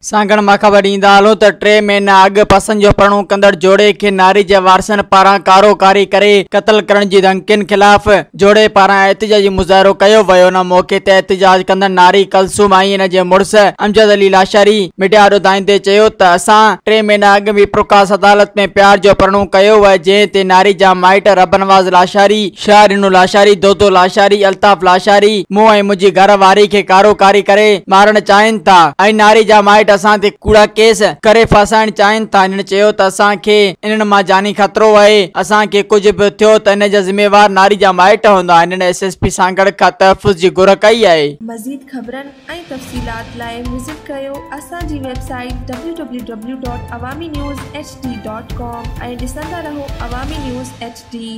سانگهڙ مان خبر ڏيندا هلون ته ٽي مهينا اڳ پسند جو پرڻو ڪندڙ جوڙي کي ناري جي وارثن پاران ڪارو ڪاري ڪري قتل ڪرڻ جي ڌمڪين خلاف جوڙي پاران احتجاجي مظاهرو ڪيو ويو. ان موقعي تي احتجاج ڪندڙ ناري ڪلثوم ۽ ان جي مڙس امجد علي لاشاري ميڊيا آڏو دانهيندي چيو ته اسان ٽي مهينا اڳ ميرپورخاص عدالت ۾ پيار جو پرڻو ڪيو ويو جنهن تي ناري جا مائٽ ربنواز لاشاري، شاهه ڏنو لاشاري، دودو لاشاري، الطاف لاشاري مون ۽ منهنجي گهر واري کي ڪارو ڪاري ڪري مارڻ چاهين ٿا ۽ ناري جا مائٽ اسان تي ڪوڙا ڪيس ڪري ڦاسائڻ چاهين ٿا. هنن چيو ته اسان کي انهن مان جاني خطرو آهي، اسان کي ڪجهه به ٿيو ته ان جا ذميوار ناري جا مائٽ هوندا. هنن ايس ايس پي سانگهڙ کان تحفظ جي گهر ڪئي آهي. مزيد خبرن ۽ تفصيلات لاء وزٽ ڪريو اسان جي website W W W dot Awami news H D dot com ۽ ڏسندا رهو عوامي نيوز ايڇ ڊي.